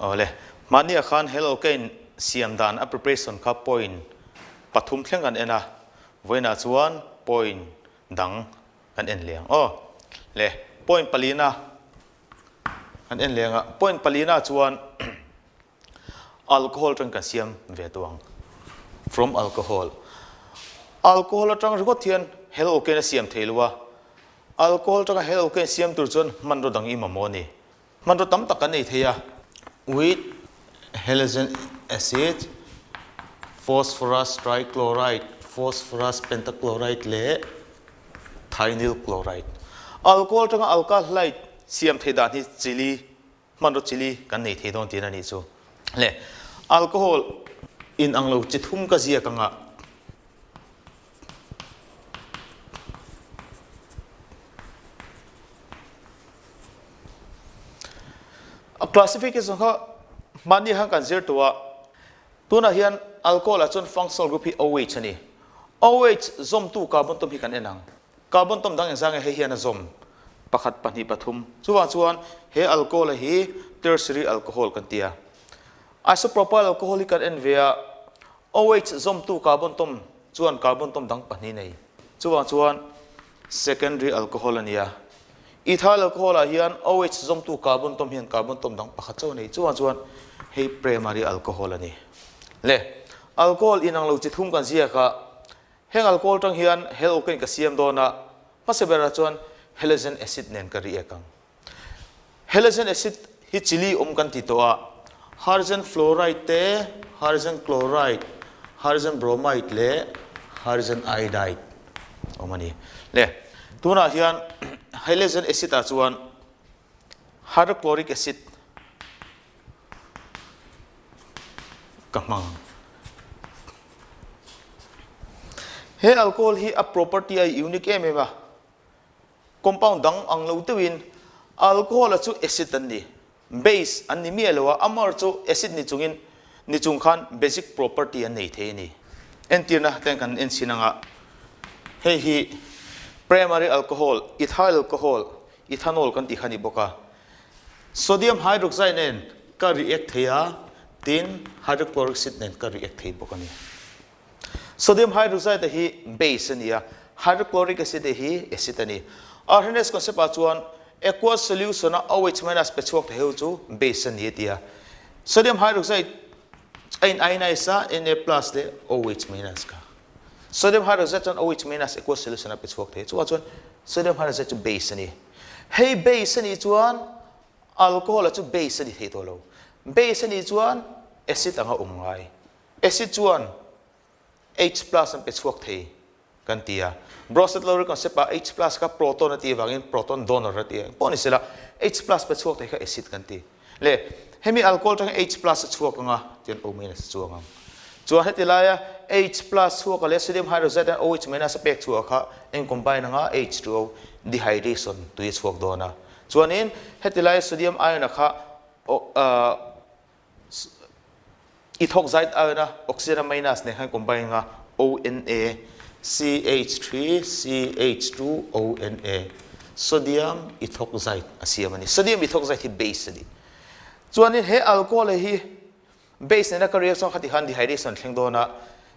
Awle, mahni ah khan haloalkane siam dan a preparation kha point pathum thleng kan en a, vawiinah chuan point dang kan en leh ang aw. Le, point palina kan en leh ang a, point palina chuan alcohol atang kan siam ve tawh ang, from alcohol. Alcohol atang ringawt hian haloalkane a siam thei lo a, alcohol atanga haloalkane siam tur chuan hmanraw dang i mamawh a ni. Hmanraw tam tak kan ei thei a, with halogen acid, phosphorus trichloride, phosphorus pentachloride leh thionyl chloride. Alcohol atanga alkyl halide siam theih dan hi chili, hmanraw chili kan nei thei dawn tihna a nih chu. Le alcohol inang lo chi thum ka ziak anga. A classification kha hmani khan kan zir tawh a, tunah hian alcohol ah chuan functional group hi OH a ni. OH zawmtu carbon tawm hi kan en ang. Carbon tawm dang engzang nge hei hian a zawm? Pakhat, pahnih, pathum. Chuvang chuan he alcohol a hi tertiary alcohol kan ti a. Isopropyl alcohol hi kan en ve a, OH zawmtu carbon tawm chuan carbon tawm dang pahnih nei. Chuvang chuan secondary alcohol a ni a. Ethyl alcohol ah hian OH zawmtu carbon tawm hian carbon tawm dang pakhat chauh a nei. Chuvang chuan hei primary alcohol a ni. Le, alcohol inang lo chi thum kan ziak a, heng alcohol tang hian halogen ka siam dawn a, hmasa berah chuan halogen acid nen ka react ang. Halogen acid hi chili awm kan ti tawh a, hydrogen fluoride te, hydrogen chloride, hydrogen bromide leh hydrogen iodide awm a ni. Le, tunah hian halogen acid ah chuan hydrochloric acid ka hmang ang. He alcohol hi a property a unique em em a. Compound dang ang lo deuhin alcohol a chu acid an ni, base an ni miah lo a, amar chu acid ni chungin ni chung khan basic property an nei thei a ni. Entirna ten kan en chhin anga hei hi primary alcohol, ethyl alcohol, ethanol kan tih kha a ni bawk a. Sodium hydroxide nen ka react thei a, tin hydrochloric acid nen ka react thei bawk a ni. Sodium hydroxide hi base a ni a, hydrochloric acid hi acid a ni. Arrhenius concept ah chuan aqueous solution a OH minus pe chhuak thei ho chu base a ni a ti a. Sodium hydroxide a in ionize a, Na plus leh OH minus kha. Sodium hydroxide chuan OH minus aqueous solution a pe chhuak thei. Chuvang chuan sodium hydroxide chu base a ni. Hei base a nih chuan alcohol a chu base a ni thei tawh lo. Base a nih chuan acid anga awm ngai. Acid chuan H plus an pe chhuak thei kan ti a. Bronsted-Lowry concept ah H plus kha proton a tih avangin proton donor a ti a. Engpawh ni sela H plus pe chhuak thei kha acid kan ti. Le hemi alcohol atangin H plus a chhuak anga tian O minus a chuang ang. Chuan heti laia H plus chhuak leh sodium hydroxide an OH minus a pek chhuah kha eng combine anga H2O dehydration tui a chhuak dawn a. Chuanin heti laia sodium ion a kha I thawk zait aiawna oxygen a minus nen khan combine anga ONa CH3 CH2 ONa sodium i thawk zait a siam a ni. Sodium i thawk zait hi base a ni. Chuanin he alcohol hi base nena ka react chuan khati khan dehydration thleng dawn a,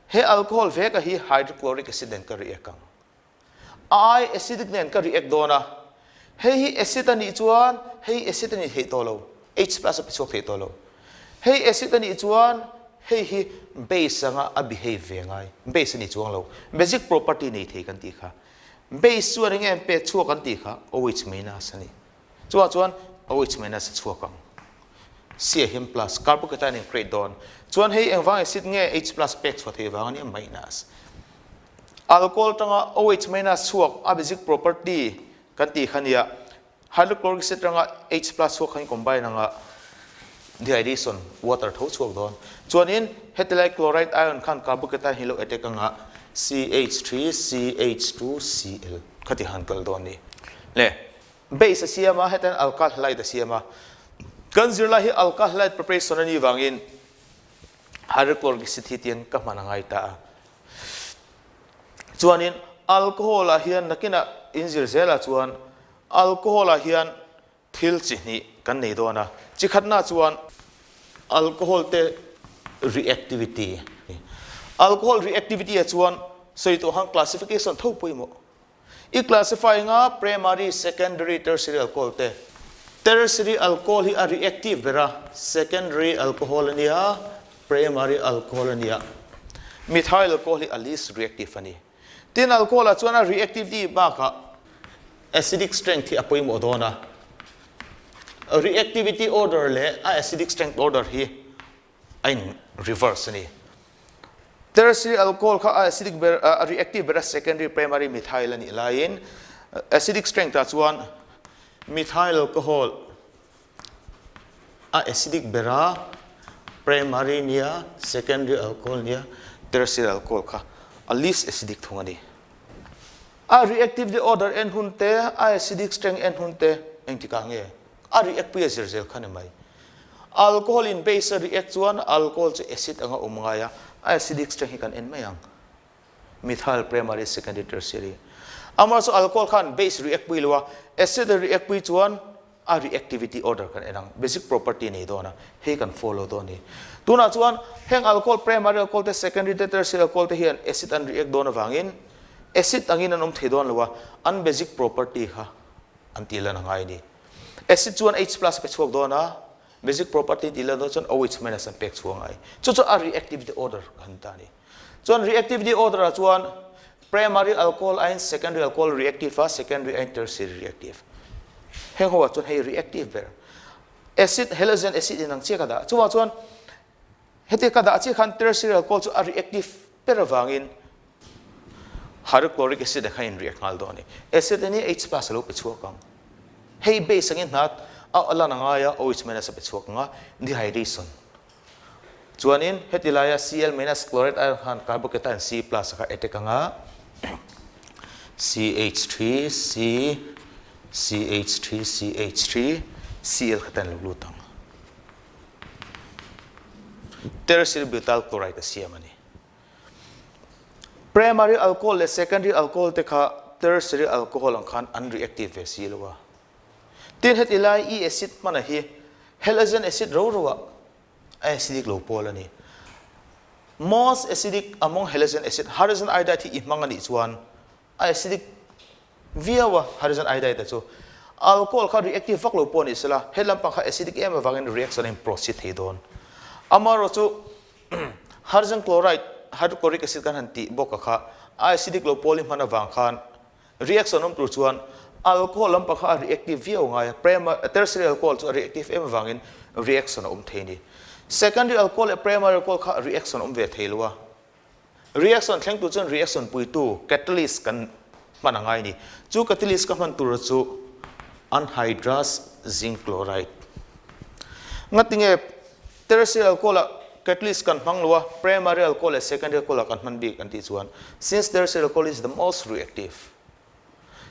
he alcohol veka hi hydrochloric acid nen ka react ang. Ai acidic nen ka react dawn a, hei hi acid a nih chuan hei acid a ni theih tawh lo, H plus a pe chhuak theih tawh lo. Hei acid a nih chuan hei hi base anga a behave ve ngai, base a ni chuang lo. Basic property nei thei kan tih kha. Base chuan enge an pek chhuak an tih kha OH minus a ni. Chuvang chuan OH minus a chhuak ang. C ah hian plus, carbocation in create dawn. Chuan hei engvang acid nge H plus pek chhuah theih vang a nia minus. Alcohol tanga OH minus chhuak a basic property kan tih kha nia, hydrochloric acid tanga H plus chhuak khan combine anga dehydration water tho chhuak dawn. Chuanin hetilai chloride ion khan carbocation hi lo attack anga CH3 CH2 Cl khati han kal dawn ni. Le base a siam a, hetiang alkyl halide a siam a. Kan zirlai hi alkyl halide preparation a nih vangin hydrochloric acid hi tiang ka hman a ngai ta a. Chuanin alcohol ah hian nakinah inzir zelah chuan alcohol ah hian thil chi hnih kan nei dawn a. Chi khatna chuan Alcohol te reactivity. Alcohol reactivity ah chuan sawi tawh han classification tho pawimawh. I classify nga primary, secondary, tertiary alcohol te. Tertiary alcohol hi a reactive ber a, secondary alcohol a nia, primary alcohol a nia. Methyl alcohol hi a least reactive a ni. Tin alcohol ah chuan a reactivity bakah acidic strength hi a pawimawh dawn a. Reactivity order leh a acidic strength order hi a in reverse a ni. Tertiary alcohol kha a acidic ber a reactive ber a secondary primary methyl a nih laiin acidic strength ah chuan methyl alcohol a acidic ber a primary nia secondary alcohol nia tertiary alcohol kha a least acidic thung a ni. A reactively order en hun te a acidic strength en hun te engtikah nge A react pui a zir zel kha ni mai. Alcohol in base a react chuan alcohol chu acid anga awm ngai a, a acidic strength hi kan en mai ang. Methyl primary, secondary, tertiary. Amaherawhchu chu alcohol khan base react pui lo a, acid a react pui chuan a reactivity order kan en ang, basic property nei dawn a, hei kan follow dawn a ni. Tunah chuan heng alcohol primary alcohol te, secondary te, tertiary alcohol te hian acid an react dawn avangin acid angin an awm thei dawn lo a, an basic property kha an tih lan a ngai a ni. Acid chuan H plus a pe chhuak dawn a, basic property tih lan dawn chuan OH minus an pek chhuak ngai. Chu chu a reactivity order kan ta a ni. Chuan reactivity order ah chuan primary alcohol aiin secondary alcohol reactive a, secondary aiin tertiary reactive. Heng ho ah chuan hei reactive ber. Acid, halogen acid in ang chiah ka dah. Chuvang chuan heti ka dah chiah khan tertiary alcohol chu a reactive ber avangin Hydrochloric acid a kha in react nghal dawn a ni. Acid a ni H plus a lo pe chhuak ang. Hei base angin hna a lan a ngai a, OH minus a pe chhuak ang a, dehydration. Chuanin heti laia Cl minus chloride ion khan carbocation C plus a kha attack ang a, CH3 C CH3 CH3 Cl kha ten lo lut ang. Tertiary butyl chloride a siam a ni. Primary alcohol leh secondary alcohol te kha tertiary alcohol ang khan an reactive ve si lo a. Tin heti lai E acid hmana hi halogen acid ro ro ah a acidic lo pawl a ni. Most acidic among halogen acid, hydrogen iodide hi i hmang a nih chuan a acidic viau a, hydrogen iodide chu alcohol kha reactive vak lo pawh ni sela he lampang kha acidic em avangin reaction a in proceed thei dawn. Amaherawhchu chu hydrogen chloride, hydrochloric acid kan han tih bawk a kha a acidic lo pawl i hman avang khan reaction awm tur chuan alcohol lampang kha a reactive viau ngai a, primary tertiary alcohol chu a reactive em avangin reaction a awm thei a ni. Secondary alcohol leh primary alcohol kha reaction a awm ve thei lo a. Reaction thleng tur chuan reaction puitu catalyst kan hman a ngai a ni. Chu catalyst ka hman tur chu anhydrous zinc chloride. Ngatinge tertiary alcohol ah catalyst kan hmang lo a, primary alcohol leh secondary alcohol ah kan hman bik an tih chuan since tertiary alcohol is the most reactive.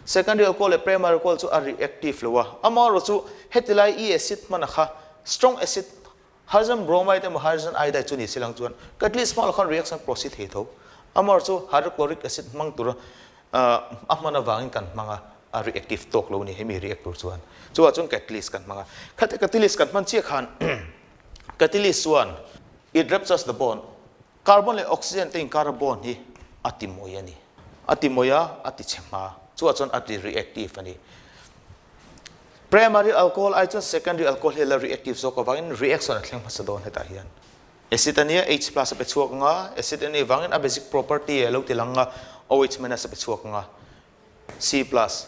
Secondary alcohol leh primary alcohol chu a reactive lo a, amaherawhchu chu heti lai E acid hman a kha strong acid Hydrogen bromide emaw hydrogen iodide chu ni se lang chuan catalyst hmang lo khan reaction proceed thei tho. Amaherawhchu chu hydrochloric acid hmang tura a hman avangin kan hmang a, a reactive tawk lo a ni hemi react tur chuan. Chuvah chuan catalyst kan hmang a. Khati catalyst kan hman chiah khan catalyst chuan it ruptures the bond, carbon leh oxygen te inkara bond hi a ti mawi a ni. A ti mawi a, a ti chhe hma. Chuvah chuan a ti reactive a ni. Primary alcohol ai chuan secondary alcohol hi a la reactive zawk avangin reaction a thleng hmasa dawn hetah hian. Acid a nia, H plus a pe chhuak ang a, acid a nih vangin a basic property a lo ti lang a, OH minus a pe chhuak ang a, C plus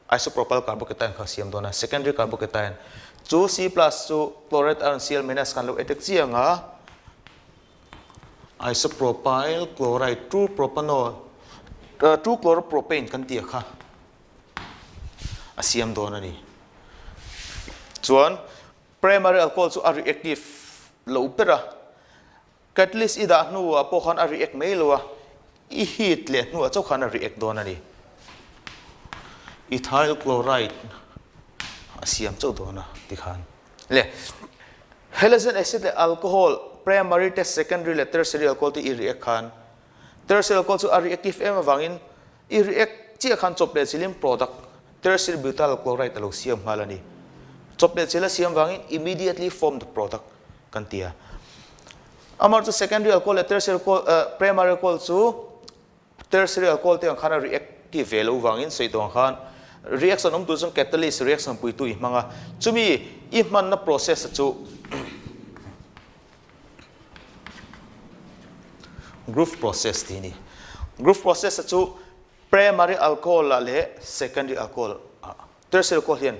isopropyl carbocation kha a siam dawn a, secondary carbocation. Chu C plus chu chloride ion Cl minus khan lo attack chiang a, isopropyl chloride 2-propanol, 2-chloropropane kan tih a kha. a siam dawn a ni. Chuan primary alcohol chu a reactive lo ber a, catalyst i dah hnuah pawh khan a react mai lo a, i heat leh hnuah chauh khan a react dawn a ni. Ethyl chloride a siam chauh dawn a tikhan. Le halogen acid leh alcohol primary te secondary leh tertiary alcohol te i react khan tertiary alcohol chu a reactive em avangin I react chiah khan chawp leh chilin product tertiary butyl chloride a lo siam nghal a ni. Chawp leh chil a siam vangin immediately form the product. kan ti a. Amah chu secondary alcohol leh tertiary alcohol primary alcohol chu tertiary alcohol te ang khan a reactive ve lo vangin sawi tawh ang khan reaction awm tur chuan catalyst reaction puitu i hmang a, chumi i hmanna process chu Groove process tih a ni. Groove process chu primary alcohol ah leh secondary alcohol ah tertiary alcohol hian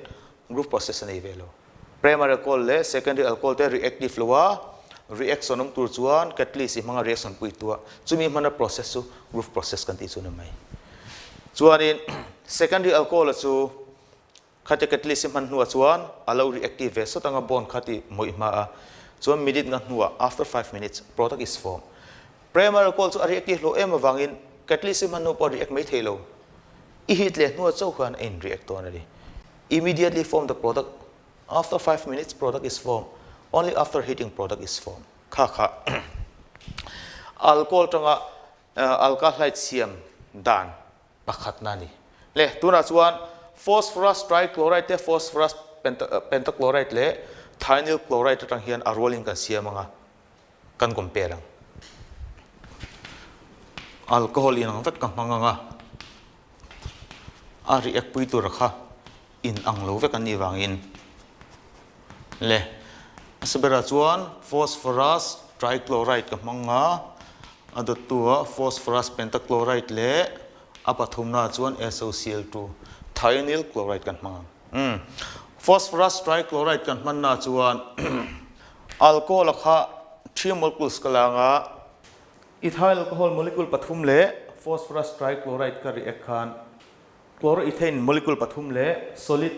groove process a nei ve lo. Primary alcohol leh secondary alcohol te reactive lo a, reaction awm tur chuan catalyst i hmanga reaction pui tua chumi hmana process chu groove process kan tih chu a ni mai. Chuanin secondary alcohol chu Khati catalyst i hman hnuah chuan a lo reactive ve sawt anga bond kha ti mawih hma a, chuan minute nga hnuah, after 5 minutes, product is formed. Primary alcohol chu a reactive hlawh em avangin catalyst i hman hnu pawh a react mai thei lo. I heat leh hnuah chauh khan a in react dawn a ni. Immediately form the product, after 5 minutes product is formed, only after heating product is formed. Kha kha alcohol tanga alkahlide siam dan pakhatna a ni. Le, tunah chuan phosphorus trichloride te phosphorus pentachloride leh thionyl chloride atang hian a rualin kan siam anga kan compare ang. Alcohol inang vek ka hmang anga a react pui tura kha in ang lo vek an nih vangin le a saberah chuan phosphorus trichloride ka hmang a, a dawttu ah phosphorus pentachloride leh a pathumna ah chuan SOCl2 thionyl chloride kan hmang ang. Umm phosphorus trichloride kan hmanna chuan alcohol a kha three molecules ka lang a, ethyl alcohol molecule pathum leh phosphorus trichloride ka react khan Chloroethane molecule pathum leh solid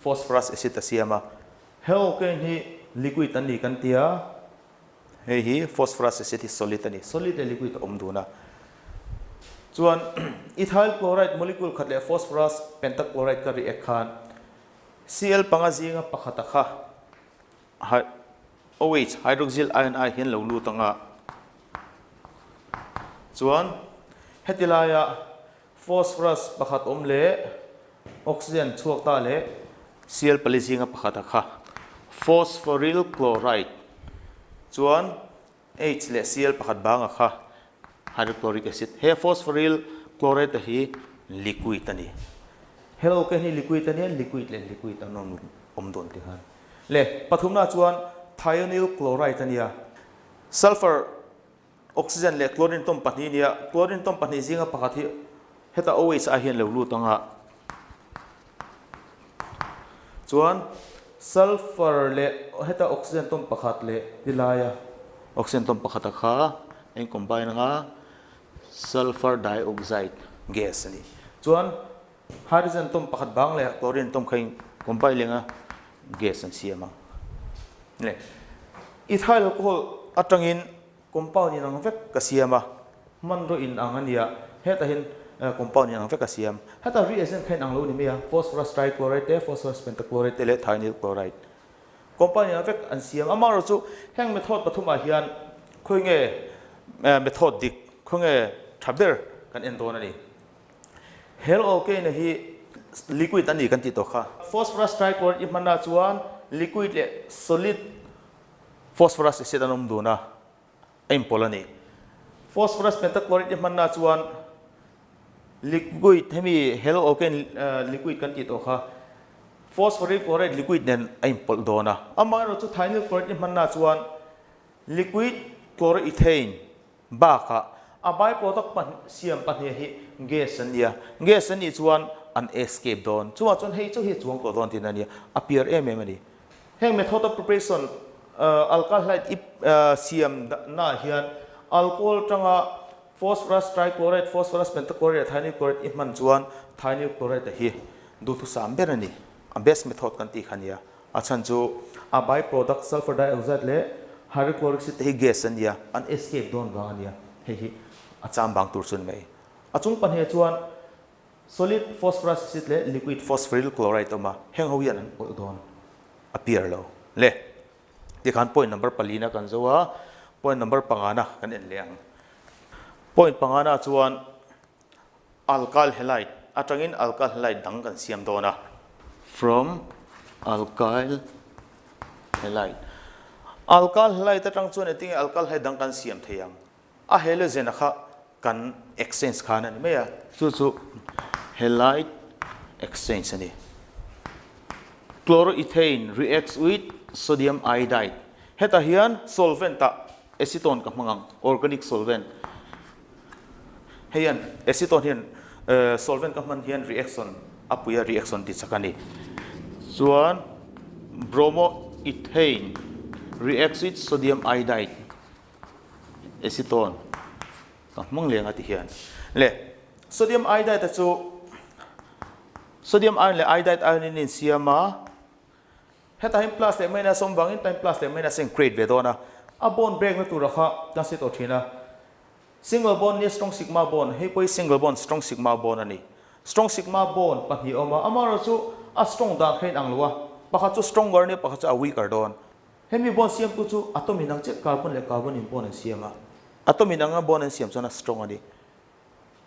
phosphorus acid a siam a. Halogen hi liquid an ni kan ti a, hei hi phosphorus acid hi solid a ni. Solid leh liquid a awm dun a. Chuan ethyl chloride molecule khat leh phosphorus pentachloride ka react khan Cl panga zinga pakhata kha OH, hydroxyl ion ai hian lo lut ang a. Chuan heti laia Phosphorus pakhat awm leh oxygen chhuak ta leh Cl pali zinga pakhat a kha phosphoryl chloride chuan H leh Cl pakhat bang a kha hydrochloric acid. He phosphoryl chloride a hi liquid a ni. Hello ke hi liquid a nia, liquid leh liquid an awm awm dawn ti khan. Le pathumna chuan thionyl chloride a nia. Sulphur Oxygen leh chlorine tawm pahnih nia, chlorine tawm pahnih zinga pakhat hi heta OH ah hian lo lut ang a. Chuan sulfur leh heta oxygen tawm pakhat leh ti laia oxygen tawm pakhat a kha a in combine ang a, sulfur dioxide gas a ni. Chuan hydrogen tawm pakhat bang leh chlorine tawm kha in combine leh ang a, gas an siam ang. Le ethyl alcohol atangin compound inang vek ka siam a, hmanraw inang a nia, hetah hian compound inang vek ka siam. Heta reagent kha inang lo ni mai a, phosphorus trichloride te, phosphorus pentachloride te leh thionyl chloride. Compound inang vek an siam. Amaherawhchu heng method pathumah hian khawi nge method dik, khawi nge tha ber kan en dawn a ni. Hel alkane hi liquid a ni kan tih tawh kha. Phosphorus trichloride i hmanna chuan liquid leh solid phosphorus acid an awm dun a, a inpawlh a ni. Phosphorus pentachloride i hmanna chuan liquid hemi hel alkane liquid kan tih tawh kha phosphorus chloride liquid nen a inpawlh dawn a. Amaherawhchu thionyl chloride i hmanna chuan liquid chloroethane Bakah, a byproduct pahnih siam pahnih hi gas an nia, gas an nih chuan an escape dawn. Chuvang chuan hei chu hi a chuang tawh dawn tihna a nia, a piar em em a ni. Heng method of preparation alkahlide i siam naah hian alcohol tanga phosphorus trichloride, phosphorus pentachloride leh thionyl chloride i hman chuan thionyl chloride hi duhthusam ber a ni. A best method kan tih kha a nia. A chhan chu a by product sulphur dioxide leh hydrochloric acid te hi gas an nia, an escape dawn vang a nia, hei hi a cham bang tur chu a ni mai. A chung pahnih chuan solid phosphorus acid leh liquid phosphoryl chloride a awm a, heng ho hian an pawlh dawn a piar lo. Le, tikhan point number palina kan zo a, point number pangana kan en leh ang. Point pangana chuan Alkyl halide atangin alkyl halide dang kan siam dawn a. From alkyl halide. Alkyl halide atang chuan engtinge alkyl halide dang kan siam thei ang? A halogen a kha kan exchange khan a ni mai a. Chu chu halide exchange a ni. Chloroethane reacts with sodium iodide. Hetah hian solvent ah acetone ka hmang ang, organic solvent. Hei hian acetone hian solvent ka hman hian reaction a pui a, reaction ti chak a ni. Chuan bromoethane reacts with sodium iodide. Acetone ka hmang leng a ti hian le sodium iodide a chu sodium ion leh iodide ion in insiam a, hetah hian plus leh minus awm vangin time plus leh minus a in create ve dawn a, a bond break na tura kha kan set awh thin a, single bond nia strong sigma bond hei pawh hi single bond strong sigma bond a ni, strong sigma bond pahnih a awm a, amaherawhchu a strong dan kha a inang lo a, pakhat chu stronger nia pakhat chu a weaker dawn. Hemi bond siamtu chu atom inang chiah carbon leh carbon in bond an siam a, atom inanga bond an siam chuan a strong a ni.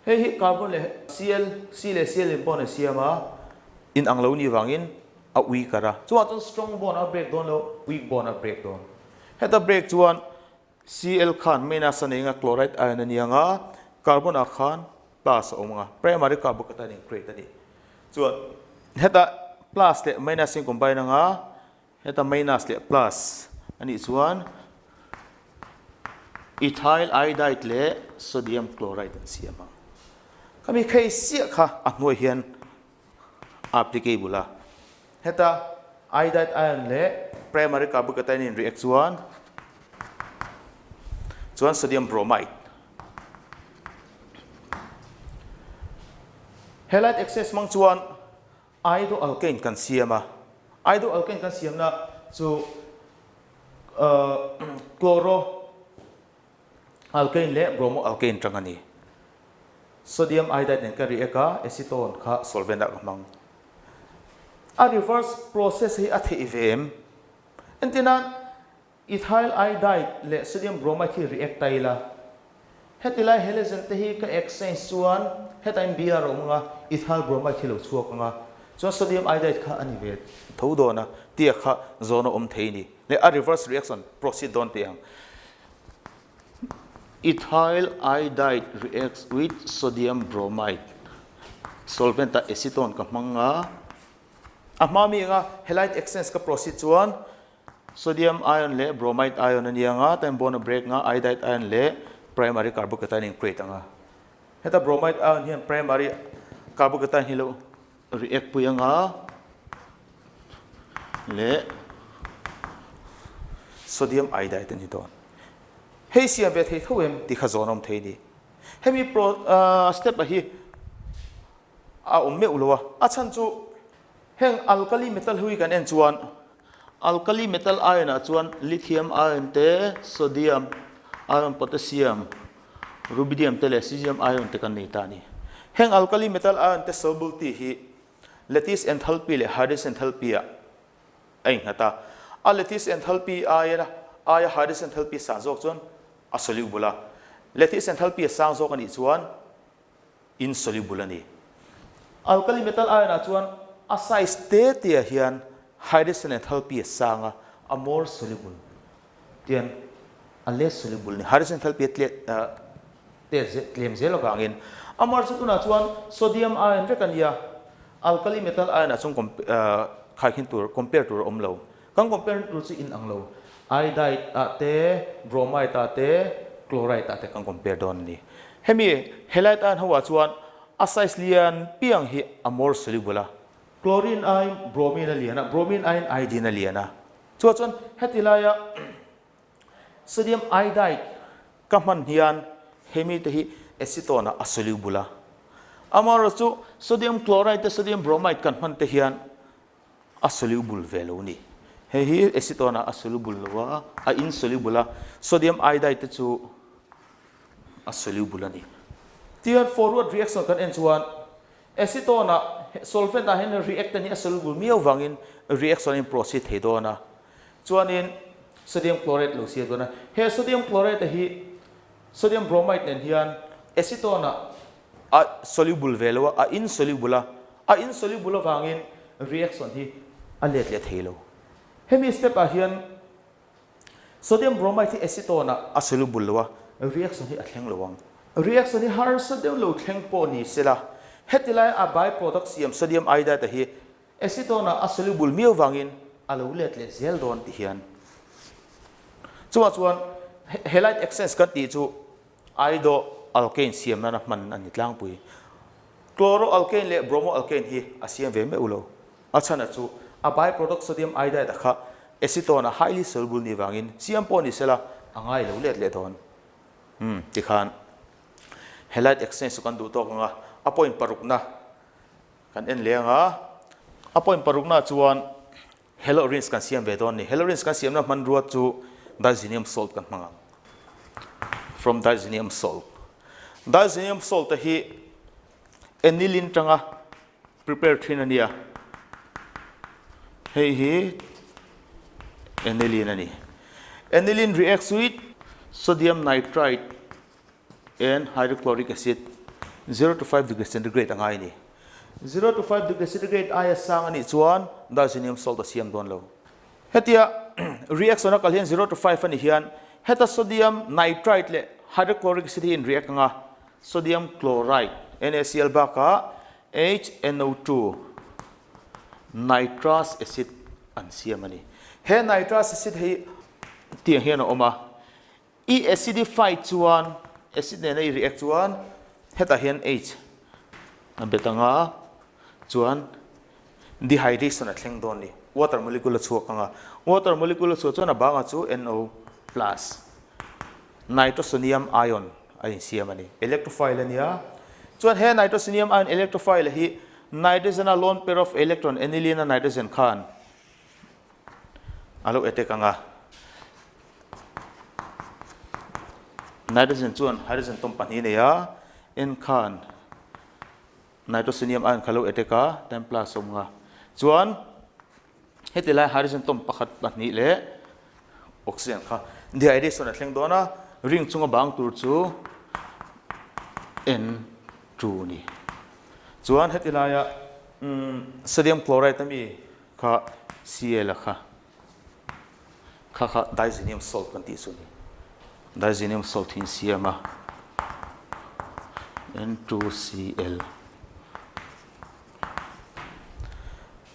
Hei hi carbon leh Cl, C leh Cl in bond an siam a, inang lo nih vangin a weaker a, chuvang chuan strong bond a break dawn lo, weak bond a break dawn. Heta break chuan Cl khan minus a nei anga chloride ion a ni anga, carbon ah khan plus a awm anga, primary carbocation in create a ni. Chuan heta plus leh minus in combine anga, Heta minus leh plus a nih chuan ethyl iodide leh sodium chloride an siam ang. Khami khei siah kha a hnuai hian a applicable a. Heta iodide ion leh primary carbocation in react chuan chuan sodium bromide. Halide excess hmang chuan Iodoalkane kan siam a, iodoalkane kan siamna chu chloroalkane leh bromoalkane tang a ni. Sodium iodide nen ka react a, acetone kha solvent ah ka hmang. A reverse process hi a theih ve em? Entirnan, Ethyl iodide leh sodium bromide hi react ta ila, heti lai halogen te hi ka exchange chuan hetah in Br a awm anga, ethyl bromide hi lo chhuak anga, chuan sodium iodide kha a ni ve tho dawn a, tia kha zawn a awm thei ni. Leh a reverse reaction proceed dawn teh ang. Ethyl iodide reacts with sodium bromide, solvent ah acetone ka hmang a, a hma mi anga halide exchange ka proceed chuan Sodium ion leh bromide ion a nia nga, time bond a break nga, iodide ion leh primary carbocation in create anga. Heta bromide ion hian primary carbocation hi lo react pui anga leh sodium iodide a ni dawn. Hei siam ve thei tho em tih kha zawn a awm thei a ni. Hemi pro step a hi a awm meuh lo a, a chhan chu heng alkali metal ho hi kan en chuan Alkali metal ion ah chuan lithium ion te, sodium ion, potassium, rubidium te leh cesium ion te kan nei ta a ni. Heng alkali metal ion te solubility hi lattice enthalpy leh hydrogen enthalpy ah a innghat a. A lattice enthalpy aia aia hydrogen enthalpy sang zawk chuan a soluble a, lattice enthalpy a sang zawk a nih chuan insoluble a ni. Alkali metal ion ah chuan a size te te ah hian hydrogen enthalpy a sang a, a more soluble tian a less soluble a ni. Hydrogen enthalpy a tle tlem zel avangin amar chu tunah chuan sodium ion vek a nia, alkali metal ion ah chuan khaikhin tur compare tur a awm lo. Kan compare tur chu inang lo, iodide ah te, bromide ah te, chloride ah te kan compare dawn a ni. Hemi halide ion ho ah chuan a size lian piang hi a more soluble a, chlorine aiin bromine a lian a, bromine aiin iodine a lian a. Chuvah chuan heti laia sodium iodide ka hman hian hemi te hi acetone ah a soluble a. Amaherawhchu sodium chloride te sodium bromide kan hman te hian a soluble ve lo ni. Hei hi acetone ah a soluble lo a, a insoluble a, sodium iodide te chu a soluble a ni. Tihian forward reaction kan en chuan acetone ah solvent ah hian reactant hi a soluble miau vangin reaction a in proceed thei dawn a, chuanin sodium chloride lo siam dawn a. He sodium chloride hi sodium bromide nen hian acetone ah A soluble ve lo a, a insoluble a, a insoluble avangin reaction hi a let leh thei lo. Hemi step ah hian Sodium bromide hi acetone ah a soluble lo a, reaction hi a thleng lo ang. Reaction hi harsa deuh lo thleng pawh ni sela, heti lai a byproduct siam sodium iodide hi acetone ah a soluble miau vangin a lo let leh zel dawn ti hian. Chuvang chuan halide exchange kan tih chu iodoalkane siam nana hman a ni tlangpui. Chloroalkane leh bromoalkane hi a siam ve meuh lo. A chhan a chu a byproduct sodium iodide a kha acetone a highly soluble ni vangin siam pawh ni sela a ngai lo let leh dawn. Umm tikhan halide exchange chu kan duh tawk ang a, a point parukna kan en leh ang a, a point parukna chuan haloarenes kan siam ve dawn a ni. Haloarenes kan siamna hmanrua chu diazonium salt kan hmang ang. From diazonium salt. Diazonium salt a hi aniline tanga Prepare thin a nia. Hei hi aniline a ni. Aniline reacts with sodium nitrite and hydrochloric acid 0 to 5 degree centigrade a ngai a ni. 0 to 5 degree centigrade aia sang a nih chuan diazonium salt a siam dawn lo. Hetia reaction a kal hian 0 to 5 a nih hian heta sodium nitrite leh hydrochloric acid hi in react anga sodium chloride, NaCl bakah HNO2, nitrous acid an siam a ni. He nitrous acid hi tiang hian a awm a, i acidify chuan, acid nena i react chuan hetah hian H a bet ang a, chuan dehydration a thleng dawn a ni. Water molecule a chhuak ang a, water molecule a chhuah chuan a bangah chu NO plus. Nitrosonium ion a insiam a ni. Electrophile a nia. Chuan he nitrosonium ion electrophile hi nitrogen a lone pair of electron aniline a nitrogen khan a lo attack ang a. Nitrogen chuan hydrogen atom pahnih a nei a, N khan nitrosonium ion kha lo attack a, ten plus awm nga. Chuan Heti lai hydrogen atom pakhat pahnih leh oxygen kha dehydration a thleng dawn a, ring chunga bang tur chu N2 ni. Chuan heti laia sodium chloride ami kha Cl a kha kha kha diazonium salt kan tih chu a ni. Diazonium salt hi an siam a N2Cl.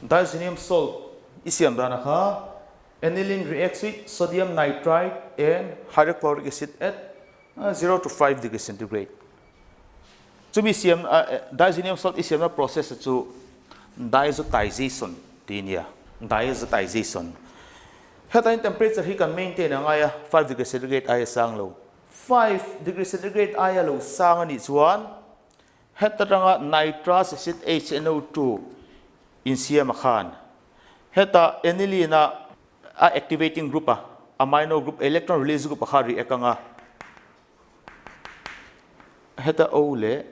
Diazonium salt i siam dan a kha aniline reacts with sodium nitrite and hydrochloric acid at 0 to 5 degree centigrade. Chumi siam diazonium salt i siamna process chu diazotization ti nia diazotization. Hetain temperature hi kan maintain a ngai a 5 degree centigrade aia sang lo. 5 degree centigrade aia lo sang a nih chuan Heta tanga nitrous acid HNO2 insiam a khan heta aniline a a activating group a amino group electron release group a kha react anga heta O leh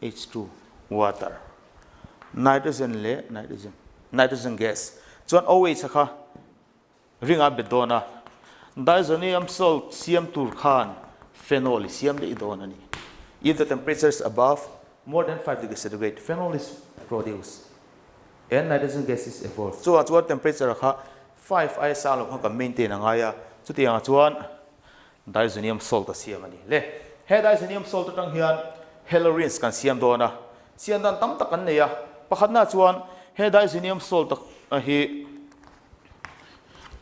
H2 water nitrogen leh nitrogen nitrogen gas chuan OH a kha Ring a bet dawn a, diazonium salt siam tur khan phenol i siam daih dawn a ni. If the temperature is above more than 5 degree centigrade, phenol is produced and nitrogen gas is evolved. Chuvang chuan temperature kha 5 aia sang lo khan kan maintain a ngai a, chutiangah chuan diazonium salt a siam a ni. Le, he diazonium salt atang hian haloarenes kan siam dawn a, siam dan tam tak kan nei a, pakhatnaah chuan he diazonium salt hi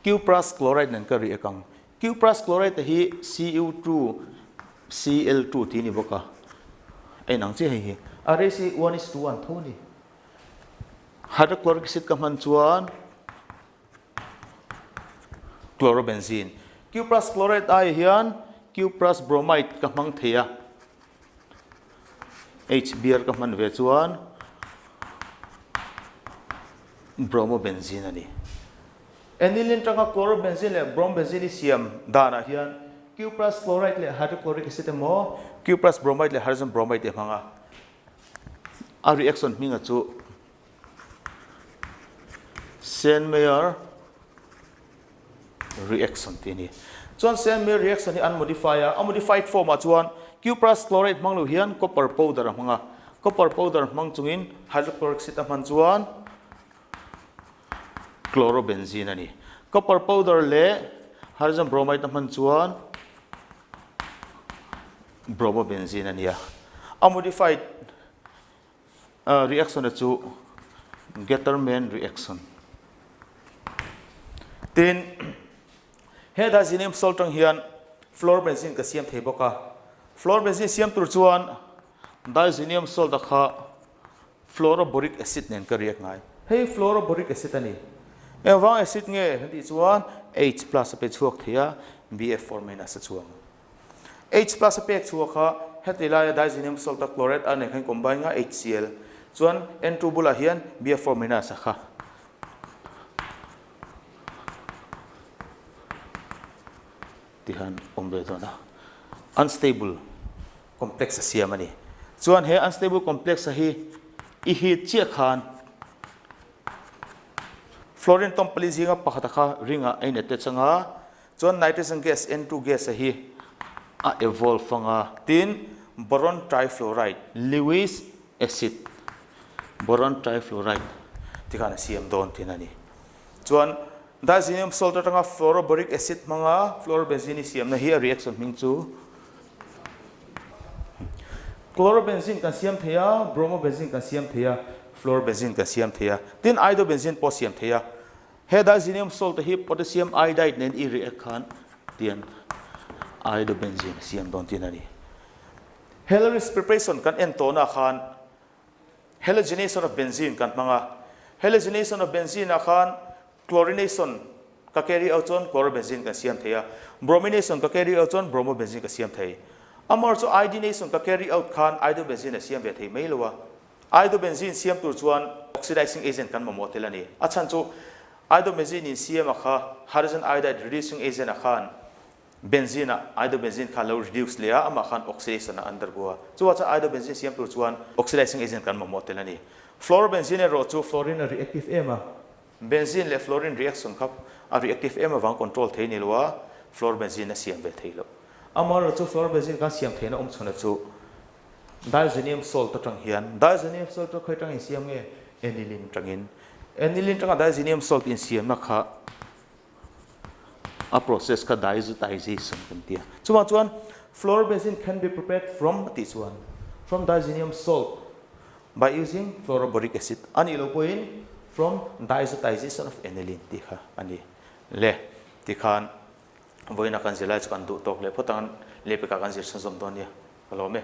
Cuprous chloride nen ka riak ang. Cuprous chloride hi Cu2Cl2 tih a ni bawk a, a inang chiah hei hi. A ratio hi one is to one tho a ni. Hydrochloric acid ka hman chuan chlorobenzene. Cuprous chloride ai hian cuprous bromide ka hmang thei a. HBr ka hman ve chuan bromobenzene a ni. Aniline tanga chlorobenzene leh bromobenzene i siam danah hian cuprous chloride leh hydrochloric acid emaw cuprous bromide leh hydrogen bromide i hmang a, a reaction hminga chu Sandmeyer reaction tih a ni. Chuan Sandmeyer reaction hi an modify a, a modified form ah chuan cuprous chloride hmang lo hian copper powder a hmang a, copper powder hmang chungin hydrochloric acid a hman chuan chlorobenzene a ni. Copper powder leh Hydrogen bromide a hman chuan bromobenzene a nia. A modified reaction a chu Gattermann reaction. Tin, he diazenium salt tang hian fluorobenzene ka siam thei bawk a. Fluorobenzene siam tur chuan diazenium salt a kha Fluoroboric acid nen ka riak ngai. Hei fluoroboric acid a ni. Engvang acid nge kan tih chuan H plus a pe chhuak thei a, BF4 minus a chhuak ang. H plus a pek chhuak kha heti laia diazonium salt a chloride a nen khan combine nga HCl chuan N2 bulah hian BF4 minus a kha. Tihan awm ve dawn a. Unstable complex a siam a ni. Chuan he unstable complex a hi i hit chiah khan fluorine tawm pali zinga pakhat a kha ring ah a in attach anga chuan nitrogen gas N2 gas a hi a evolve anga tin boron trifluoride Lewis acid boron trifluoride tikhan a siam dawn thin a ni. Chuan diazonium salt atanga fluoroboric acid hmanga fluorobenzene i siamna hi a reaction hming chu chlorobenzene kan siam thei a, bromobenzene kan siam thei a, fluorobenzene kan siam thei a, tin iodobenzene pawh siam thei a. He diazonium salt hi potassium iodide nen i react khan tian iodobenzene a siam dawn tin a ni. Hellerich's preparation kan en tawhna khan Halogenation of benzene kan hmang a, halogenation of benzene ah khan chlorination ka carry out chuan chlorobenzene kan siam thei a, bromination ka carry out chuan bromobenzene ka siam thei. Amaherawhchu chu iodination ka carry out khan iodobenzene a siam ve thei mai lo a, iodobenzene siam tur chuan oxidizing agent kan mamawh tel a ni. A chhan chu iodobenzene in siam a kha hydrogen iodide reducing agent ah khan Benzene ah iodobenzene kha lo reduce leh a, amah khan oxidation a undergo a. Chuvah chuan iodobenzene siam tur chuan oxidizing agent kan mamawh tel a ni. Fluorobenzene erawh chu fluorine a reactive em a, benzene leh fluorine reaction kha a reactive em avang control thei ni lo a, fluorobenzene a siam ve thei lo. Amaherawhchu fluorobenzene khan siam theihna awm chhuna chu diazonium salt atang hian, diazonium salt chu khawi atang insiam nge? Aniline atangin. Aniline atanga diazonium salt insiamna kha A process kha diazotization kan ti a. Chuvang chuan fluorobenzene can be prepared from a tih chuan from diazonium salt by using fluoroboric acid a nih loh pawhin from diazotization of aniline tih kha a ni le. Tikhan vawiina kan zirlai chu kan duh tawk leh phawt ang lehpekah kan zir chhunzawm dawn nia. Ka lawm e.